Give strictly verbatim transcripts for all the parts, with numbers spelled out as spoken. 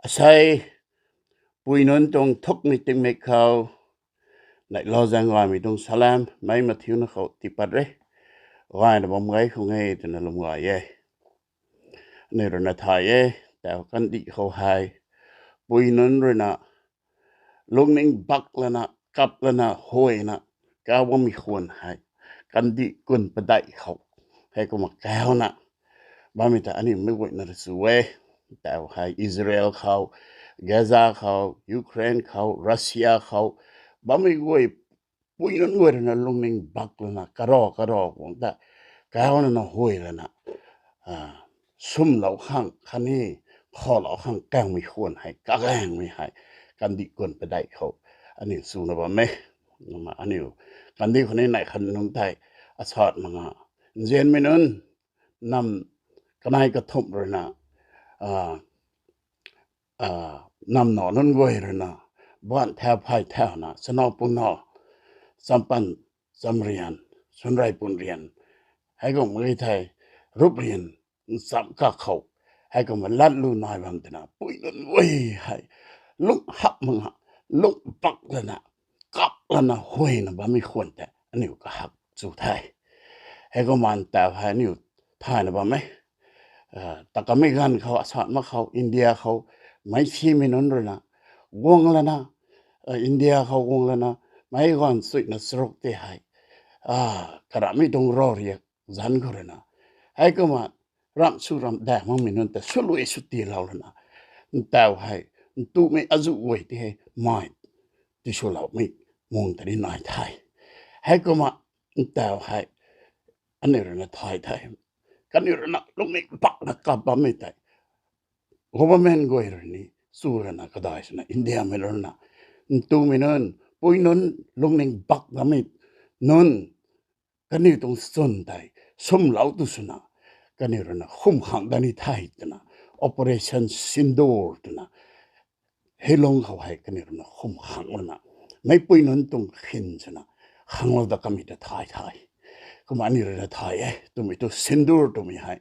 Asei, pui nunc tuang thukmei tingmik khou, neihlou zaeng gaymei tuang salam meic mathiuna khou tiipat re. Gayna bam gay khang e twna lwm gay e. Aniu rui na thay e, tau kandih khou hei, pui nunc rui na lungning bak lana, kap lana, huayna, kau bammei khwan hei, kandih kun padeih khou, heikumna kauna bammei ta aniu mei guayna rui chu e. Tau hei Israel khou, Gaza khou, Ukraine khou, Russia khou, bammei guay, pui nunc guay rui na lungning bak lana, karo karo guang ta, kauna na huay lana, swmlou khang khatni khaulou khang kaumei khwan hei, kagaengmei hei, kandih kun padeih khou aniu chuna bam e. Aniu kandih khou ni neih khat nunc tei, asat manga, nzianmei nunc, nam kanei kathumh rui na, nam nac nunc guay rui na, baan thau phay thauna, chana puna, champan, chamrian, sunrei punrian, heikumna e thei, rup rian, ncham kakhou, heikumna latlu nai bam twna, pui nunc guay hei, lung hak manga, lung bak lana, kap lana, huayna bammei khwan tei aniu kahak chu the. Heikumna tau hei aniu thayna bam e. Takamei ganv khou, asat mak khou, India khou, meic simei nunc rui na, guang lana, India khou guang lana, meic ganv chuina charuk tei hei, karamhmei tuang ro riak zanc khou rui na, heikumna ramh sw ramh daeng makmei nunc ta swluai sw tiilou lana, ntau hei, ntumei azuh guay tei hei mai tiswloumei mung ta ni nai the. Heikumna ntau hei, aniu rui na thay the. Kaniw rui na lungning bak na kap bammei tei, government guay rui ni chu lana kadai swna, Indiamei rui na, ntumei nunc, pui nunc, lungning bak bammei nunc, kaniw tuang chwn tei swmlou tu swna, kaniw rui na khum khang dat ni the twna, Operation Sindoor twna, hei lung khou hei kaniw rui na khum khang lana, meicpui nunc tuang khin swna, khanglou dat kamei ta thay the. Kumna aniu rui na thay e, twmei thu sindoor twmei hei,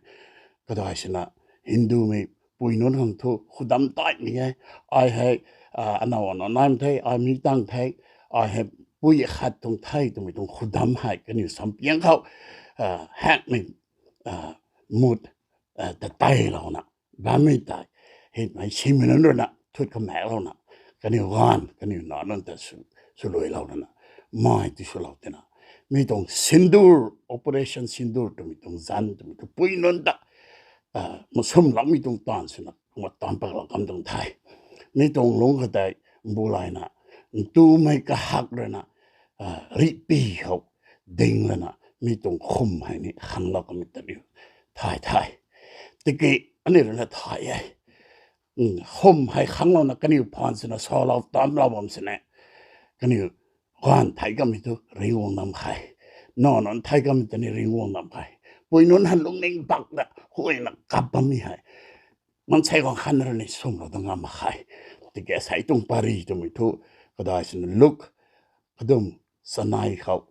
kadai swna, Hindumei pui nunc khang thu khudam taimei e. Ai hei, anow anow naimei the, ai mi tang the, ai hei pui khat tuang the twmei tuang khudam hei kaniw sampiang khou, haekmei, mut, ta teilouna, bammei tei, hei mei simei nunc rui na thut kameklouna, kaniw ganv, kaniw nac nunc ta swluailou lana, mai tiswlou twna, mi tuang sindoor, Operation Sindoor twmei tuang zanc twmei tu pui nunc ta, maswmloumei tuang taanv swna kumna taanv paklou kam tuang the. Mi tuang lungc khou tei, mbulayna, ntumei kahak rui na, rihpy khou ding lana, mi tuang khum hei ni khanglou kamei ta ni thay the. Tiki aniu rui na thay e. Khum hei khanglouna kaniw phaan swna salou tamlou bam sini, kaniw ganv thei kamei thu ringcguang nam khe. Nac nunc thei kamei ta ni ringcguang nam khe. Pui nunc hei lungning bak na huayna kap bammei hei, maansei guang khat rui ni swmlou dat ngam mak khe. Tiki asei tuang pary twmei thu, kadai swna Luk, kadum, chanei khou,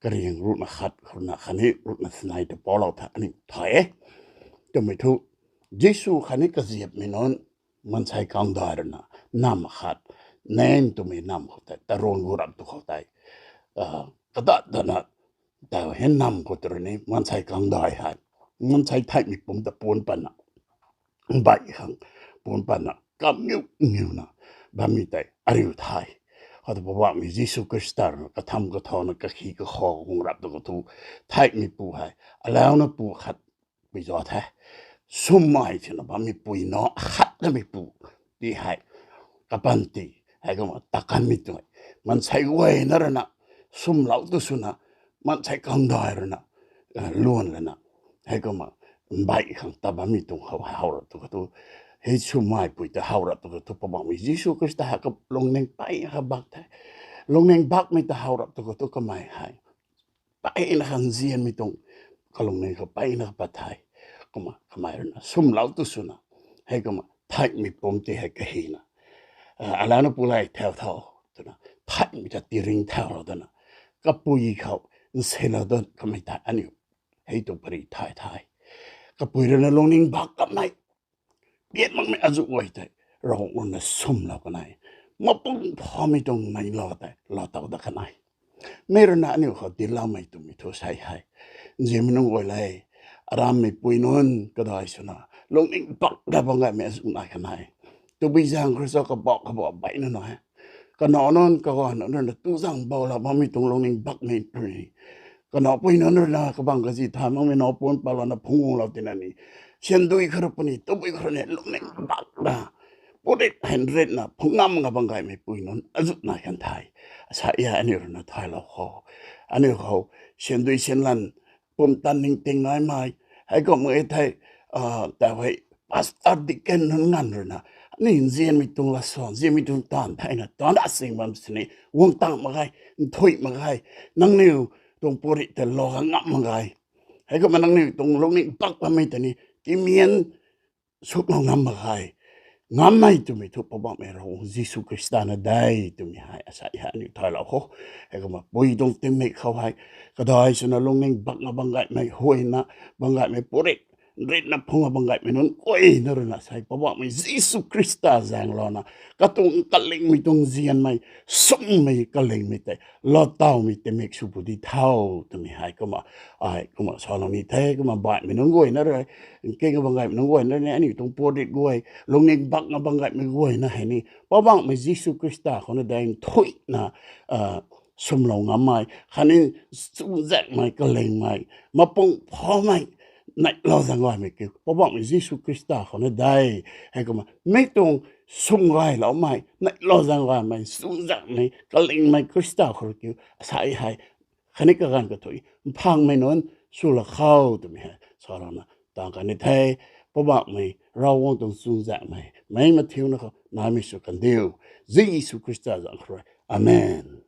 kariang ruhna khat khou rui na khatni ruhna chanei ta paulou tha aniu thay e. Twmei thu, Jisu khatni kaziapmei nunc, maansei kangdai rui na, nam khat, Nain twmei nam khou tei, tarun gu rap tu khou tei, kadat dana, tau hei nam khou tu rui ni maansei kangdai hei, maansei theihmei pumc ta puan patna, baih khang puan patna, kamniw niwna bammei tei ariu the. Khou tu Poubauhmei Jisu Khrista rui na katham kathauna kakhi kakho guang rap tu khou thu, theihmeipu hei, alauna pu khat pui zauc the. Swmei swna bammeipui nac khatnameipu ti hei, kapanty, heikumna takanmei tuang, maansei guayna rui na, swmlou tu swna, maansei kangdai rui na, luan lana, heikumna, mbaih khang ta bammei tuang khou how rap tu khou thu, hei swmeipui ta how rap tu khou thu, Poubauhmei Jisu Khrista hei kalungning peyna kha bak the. Lungning bakmei ta how rap tu khou thu kamei hei, peyna kha nzianmei tuang, kalungning khou peyna kha pat the. Kumna kamei rui na swmlou tu swna, heikumna theihmei pumc ti hei kahina, alauna pu lei thau thau, twna, theihmei ta tiring thaulou dana, kapui khou nselou dat kamei tei aniu hei tuang pary thay the. Kapui rui na lungning bak kamei, pian makmei azuh guay tei, Ravguangc ruina swmlou kanei, mapung phamei tuang mei lou tei lou taw dat kanei, mei ruina aniu khou dincloumei twmei thu sa hei, nzianmei nunc guay le, arammeipui nunc kadai swna lungning bak ra bam gaymei azuh nai kanei. Tabui zaeng khou rui cho, kabah kabah beyna nai e. Kanac nunc kaganv nunc ruina tu zaeng boulou bammei tuang lungning bakmei puni. Kanapui nunc ruina kabang kazi thay makmei nac pun palouna phungc guanglou tina ni, syandui khou rui puni, tabui khou rui ni lungning bak ra, purit hei ritna phungc ngam nga bam gaymei pui nunc azuh nai kan the. Asa e, aniu ruina thaylou khou, aniu khou syandui syanlan, pumtan ningting naimei, heikumhmei thei, tau hei pastor deacon nunc nganv ruina, aniu nzianmei tuang lat sa, nzianmei tuang taanv theina taanv asing bam sini, guang tang mak ge, nthuih mak ge, nangniw tuang purit tei lou ngam mak ge, heikumna nangniw tuang lungning bak bammei tei ni timian suklou ngam mak ge, ngammei twmei thu Poubauhmei Ravguangc Jisu Khrista na de twmei hei asa e, aniu thaylou khou, heikumna pui tuang tingmik khou hei kadai swna lungning bak nga bam gaymei, huayna bam gaymei, purit ritna phungc nga bam gaymei nunc guayna ruina sei Poubauhmei Jisu Khrista zaenglouna, katuang kalingmei tuang nzianmei, swmmei kalingmei tei lou tawmei tingmik sw pu di tho twmei hei kumna, ai kumna salou ni the. Kumna baihmei nunc guayna rui, nking bam gaymei nunc guayna rui ni, aniu tuang purit guay, lungning bak nga bam gaymei guayna hei ni Poubauhmei Jisu Khrista khou na de nthuihna swmlou ngammei khatni chuzaenghmei kalingmei, mapung phamei, neihlou zaeng gaymei kiu Poubauhmei Jisu Khrista khou na de. Heikumna mi tuang swm gayloumei, neihlou zaeng gaymei, chuzaenghmei kalingmei Khrista khou rui kiu asa e hei, khatni kaganv kathuic mphangmei nunc swlou khou twmei hei salouna tang kan ni the. Poubauhmei Ravguangc tuang chuzaenghmei meic mathiuna khou naimei sw kan diu, Jisu Khrista zaeng khou rui. Amen.